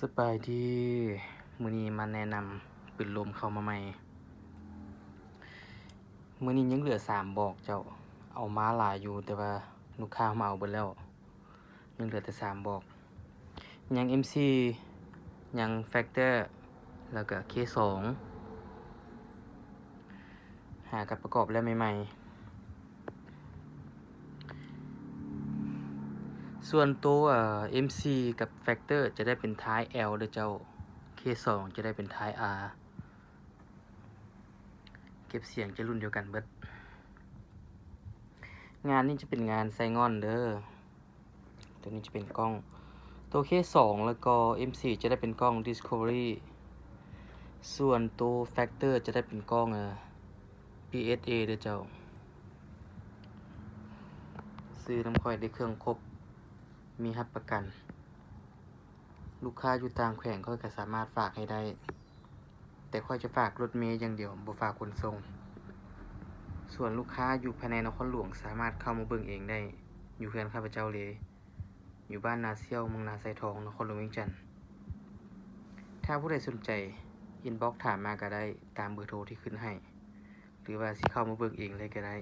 ສະບາຍດີ ມື້ນີ້ມາແນະນຳປືນລົມເຂົ້າມາໃໝ່. ມື້ນີ້ຍັງເຫຼືອສາມບອກເຈົ້າ, ເອົາມາຫຼາຍຢູ່ ແຕ່ວ່າລູກຄ້າມາເອົາເບິດແລ້ວ, ຍັງເຫຼືອແຕ່ສາມບອກ. ຍັງເອັມສີ່ ຍັງແຟັກເຕີ ແລ້ວກະເຄສອງ ຫາກັນປະກອບແລ້ວໃໝ່ໆ. ສ່ວນໂຕ ເອີ ເອັມສີ່ ກັບແຟັກເຕີ ຈະໄດ້ເປັນທ້າຍແອລເດີເຈົ້າ, ເຄສອງ ຈະໄດ້ເປັນທ້າຍອາ. ເກັບສຽງຈະລຸ້ນດຽວກັນເບິດ. ງານນີ້ຈະເປັນງານໄຊງ່ອນເດີ. ໂຕນີ້ຈະເປັນກ້ອງ ໂຕເຄສອງ ແລ້ວກໍເອັມສີ່ ຈະໄດ້ເປັນກ້ອງດິສຄັຟເວີຣີ, ສ່ວນໂຕແຟັກເຕີ ຈະໄດ້ເປັນກ້ອງ ເອີ ພີເອສເອ ເດີເຈົ້າ. ຊື້ນຳຂ້ອຍໄດ້ເຄື່ອງຄົບ ມີຮັບປະກັນ. ລູກຄ້າຢູ່ຕ່າງແຂວງຂ້ອຍກໍສາມາດຝາກໃຫ້ໄດ້, ແຕ່ຂ້ອຍຈະຝາກລົດເມຢ່າງດຽວ, ບໍ່ຝາກຂົນສົ່ງ. ສ່ວນລູກຄ້າຢູ່ພາຍໃນນະຄອນຫຼວງສາມາດເຂົ້າມາເບິ່ງເອງໄດ້ ຢູ່ເຮືອນຂ້າພະເຈົ້າເລີຍ, ຢູ່ບ້ານນາສ່ຽວ ເມືອງນາຊາຍທອງ ນະຄອນຫຼວງວຽງຈັນ. ຖ້າຜູ້ໃດສົນໃຈ ອິນບັອກຖາມມາກໍໄດ້ຕາມເບີໂທທີ່ຂຶ້ນໃຫ້ ຫຼືວ່າຊິເຂົ້າມາເບິ່ງເອງເລີຍກໍໄດ້.